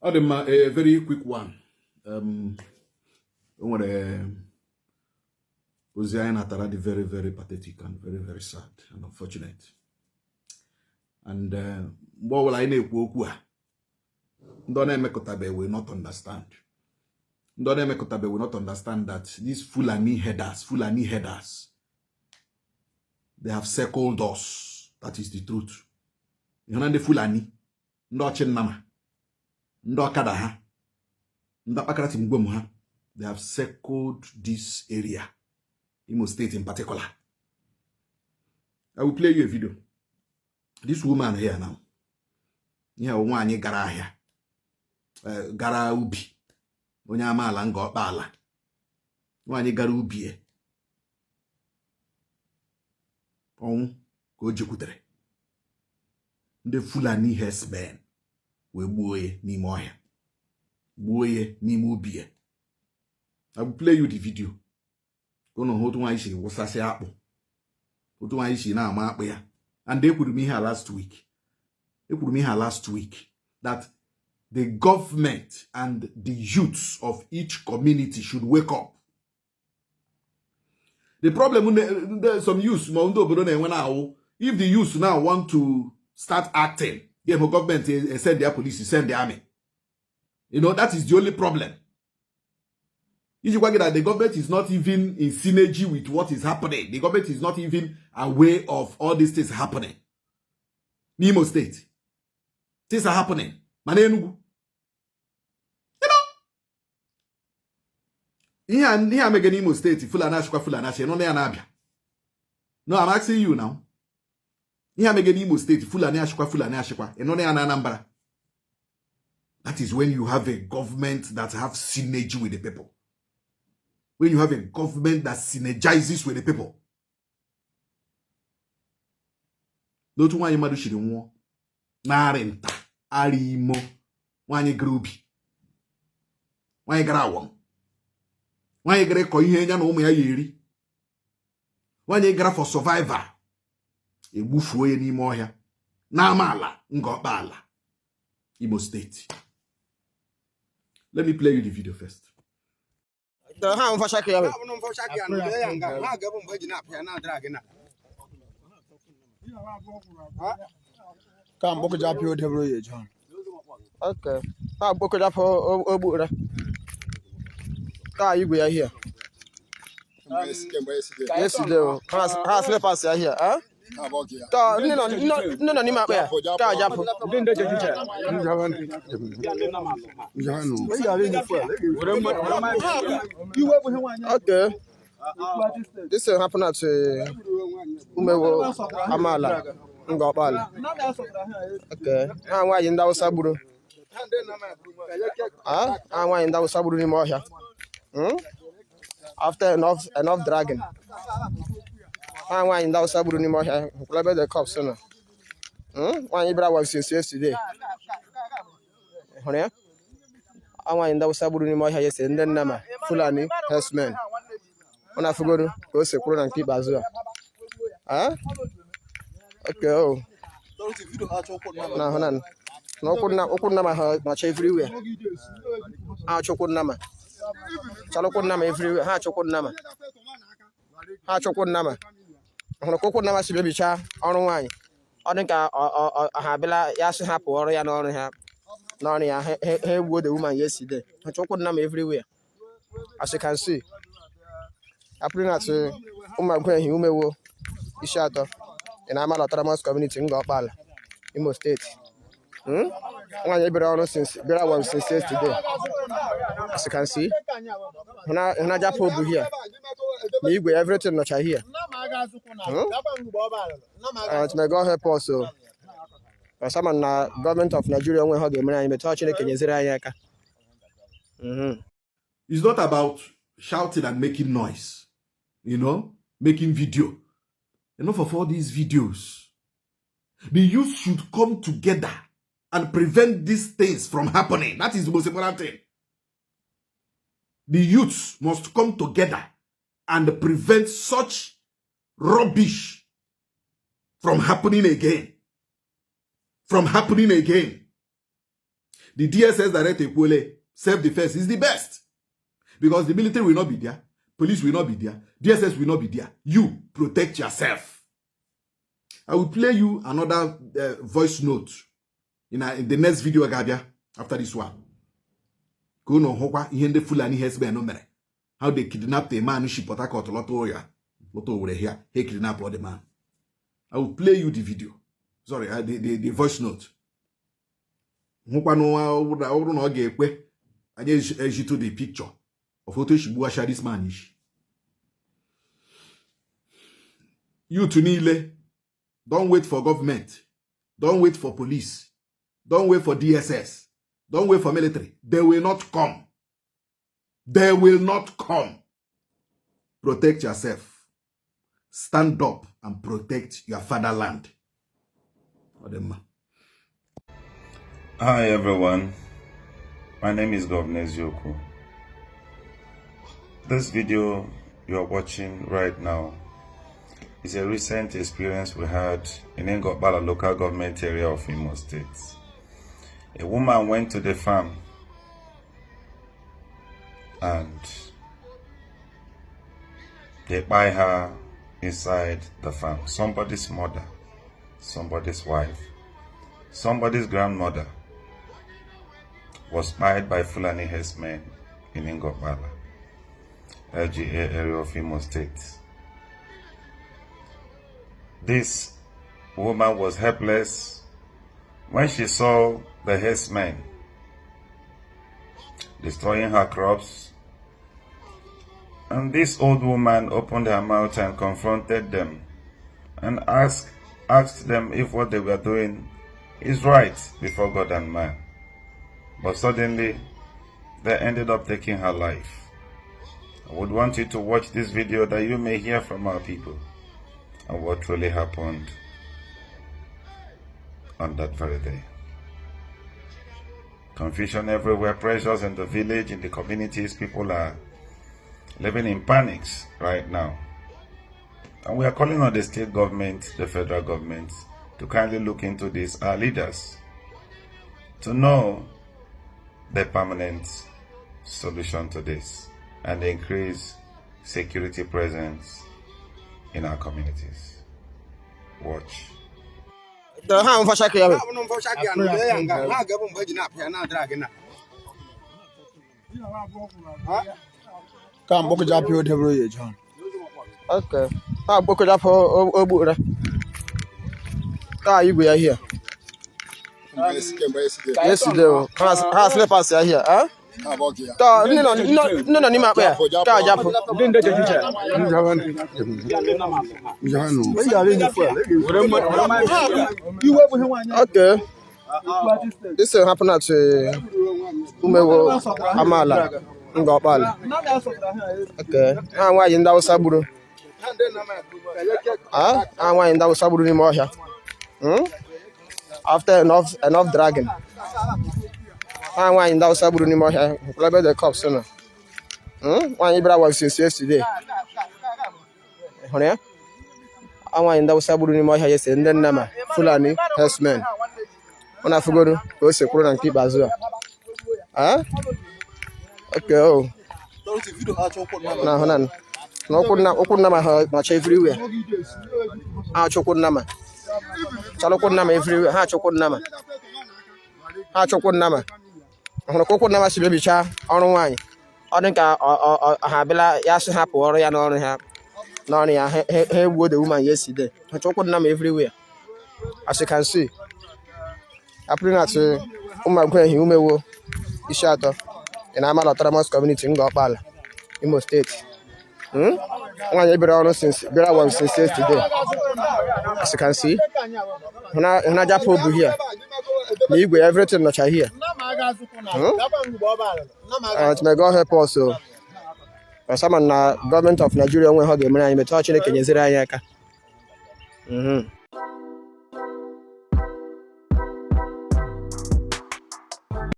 Ọ dị mma, a very quick one. O nwere ozi anyị natara dị very, very pathetic and very, very sad and unfortunate. And mgbe ọbụla anyị na-ekwu okwu a, ndị ọ na-emekọtabe will not understand. Ndị ọ na-emekọtabe will not understand that these Fulani herders, they have circled us. That is the truth. Ịhụ na ndị Fulani, ndị ọchị nnama, ndị ọkada ha, ndị akpakarati mgbom ha, they have circled this area, Imo State in particular. I will play you a video. This woman here now, ihe nwaanyị gara ahịa, gara ubi, onye amaala nga ọkpa ala, nwaanyị gara ubi ya, ọnwụ ka o jekwutere ndị Fulani herdsmen wee gbuo ya n'ime ọhịa, gbuo ya n'ime ubi ya. I will play you the video ka ụnụ hụ otu nwaanyị si wụsasị akpụ, otu nwaanyị si na-ama akpụ ya. And ekwuru m ihe a last week, ekwuru m ihe a last week that the government and the youths of each community should wake up. The problem some youths ma ndị obodo na-enwe na-awụ, if the youths now want to start acting, the government send their police, send the army. That is the only problem. Iji gwa gị that the government is not even in synergy with what is happening. The government is not even aware of all these things happening. N'Imo State, things are happening. Mana Enugu, ihe a mege n'Imo State, Fulani achịkwa, Fulani achị nọ na ya na-abịa. No, I'm asking you now. Ihe a mege n'Imo State, Fulani achịkwa, Fulani achịkwa, ị nọ na ya na Anambra. That is when you have a government that have synergy with the people. When you have a government that synergizes with the people. N'otu nwaanyị mmadụ chiri nwụọ narị nta arị imo, nwaanyị gara ubi, nwaanyị gara awọm, nwaanyị gara ịkọ ihe ya na ụmụ ya ya eri, nwaanyị gara for survival, egbufuo ya n'ime ọhịa n'ama ala nga ọkpa ala, Imo State. Let me play you the video first. Ha mfashaki ya. Ha bụ mfọshaki ya na ya nga ha ga-abụ mgbe eji na-apụ ya na-adịra gị na. Ka mkpọkọ ja pio debro ye John. Okay. Ha gboko ja po ogbura. Ka igwe ya here. Kemgbe yesterday. Yesterday o. Ha slippers ya here, eh? Ha bụ ya. Ka nne nọ nne nọ n'ime akpa ya. Ka japụ. Njawan. Njawan. Okay. This thing happen at Umewo Amala Ngọkpala. Okay. Ha nwaanyị ndị Awụsa gburu. Ah, ha nwaanyị ndị Awụsa gburu n'ime ọhịa. After enough dragging. Ha nwaanyị ndị Awụsa gburu n'ime ọhịa, hụkwara ebe the cops nọ. Nwaanyị bịara was since yesterday. Hụrụ ya? Ha nwaanyị ndị Awụsa gburu n'ime ọhịa yesterday, ndị Nnama Fulani herdsmen. Ọ na-afụgoro ka o si kwụrụ na nke ikpeazụ a. Ah? Okay, oh. Na ahụ na ụkwụ nna, ụkwụ nnama ha nọcha everywhere. Ha achọ ụkwụ nnama. Chọrọ ụkwụ nnama everywhere. Ha achọ ụkwụ nnama. Ha achọ ụkwụ nnama. Hụrụ ka ụkwụ nnama si mebichaa ọrụ nwaanyị. Ọ dị ka ha abịala ya sị hapụ ọrụ ya n'ọrụ ha n'ọrụ ya ha egbuo the woman yesterday. Ha chọ ụkwụ nnama everywhere. As you can see. Happening at Ụmụagwụ Umewo isi atọ in Amala Autonomous Community, Ngọkpala, Imo State. Nwaanyị bịara ọrụ since bịara was since yesterday. As you can see, hụna japụ obu here na igwe, everything nọcha here. May God help us o. Ọsama na gọọmenti of Nigeria onwe ha ga-emere anyị metụ Chineke nyeziri anyị aka. It's not about shouting and making noise, making video. Enough of all these videos. The youth should come together and prevent these things from happening. That is the most important thing. The youths must come together and prevent such rubbish from happening again. From happening again. The DSS director ekwuole, self-defense is the best. Because the military will not be there, police will not be there, DSS will not be there. You protect yourself. I will play you another voice note in the next video ga-abịa after this one. Ka unu hụkwa ihe ndị Fulani herdsmen mere. How they kidnapped a man shi Port Harcourt lọta ụya lọta Owerri here. He kidnapped the man. I will play you the video. Sorry, the voice note. Hụkwanụ ọ bụrụ na ọ ga-ekwe anyị ejitu the picture of otu esi gbuwasha this man isi. Youth niile, don't wait for government. Don't wait for police. Don't wait for DSS. Don't wait for military. They will not come. They will not come. Protect yourself. Stand up and protect your fatherland. Ọ dị mma. Hi everyone, my name is Governor Eziokwu. This video you are watching right now is a recent experience we had in Ngor Okpala Local Government Area of Imo State. A woman went to the farm and they buy her inside the farm. Somebody's mother, somebody's wife, somebody's grandmother was spied by Fulani herdsmen in Ngor Okpala, LGA area of Imo State. This woman was helpless when she saw the herdsmen destroying her crops. And this old woman opened her mouth and confronted them and asked them if what they were doing is right before God and man. But suddenly, they ended up taking her life. I would want you to watch this video that you may hear from our people and what truly happened on that very day. Confusion everywhere, pressures in the village, in the communities. People are living in panics right now. And we are calling on the state government, the federal government, to kindly look into this, our leaders, to know the permanent solution to this and increase security presence in our communities. Watch. Ha mfashaka ya. Ha bụ mfọcha gị anụ ya nga ha ga-abụ mgbe eji na-apịa ya na-adịra gị na. Ka mgbọkọ ja pio debro ye John. Okay. Ha gbokọja afọ ogbura. Ka igwe ya here. Kemgbe yesterday. Yesterday o. Ha slippers ya here. Eh? Ha bụ ọkụ ya. Ka nne nọ n'ime akpa ya. Ka japụ. Njawanụ. Njawanụ. Okay. This will happen at Umewo Amala, Ngor Okpala. Okay. Ha nwaanyị ndị Awụsa gburu. Ah, ha nwaanyị ndị Awụsa gburu n'ime ọhịa. After enough dragging. Ha nwaanyị ndị Awụsa gburu n'ime ọhịa. Hụkwara ebe the cops nọ. Nwaanyị bịara was since yesterday. Hụrụ ya? Ha nwaanyị ndị Awụsa gburu n'ime ọhịa yesterday, ndị Nnama Fulani herdsmen. Ọ na-afụgodu ka o si kwuru na nke ikpeazụ a. Ah? Okay, oh. Na ahụ na ụkwụ nnama ha nọcha everywhere. Ha achọ ụkwụ nnama. Chọrọ ụkwụ nnama everywhere. Ha achọ ụkwụ nnama. Ha achọ ụkwụ nnama. Hụrụ ka ụkwụ nnama si mebichaa ọrụ nwaanyị. Ọ dị ka ha abịala ya sị hapụ ọrụ ya n'ọrụ ha n'ọrụ ya ha egbuo the woman yesterday. Ha chọ ụkwụ nnama everywhere. As you can see. Happening at Ụmụagwụ Umewo Ishiatọ in Amala Autonomous Community, Ngor Okpala, Imo State. Nwaanyị bịara ọrụ since bịara work since yesterday. As you can see, hụna japụ obu here na igwe, everything nọcha here. May God help us o. Ọsama na gọọmenti of Nigeria onwe ha ga-emere anyị metụ Chineke nyeziri anyị aka.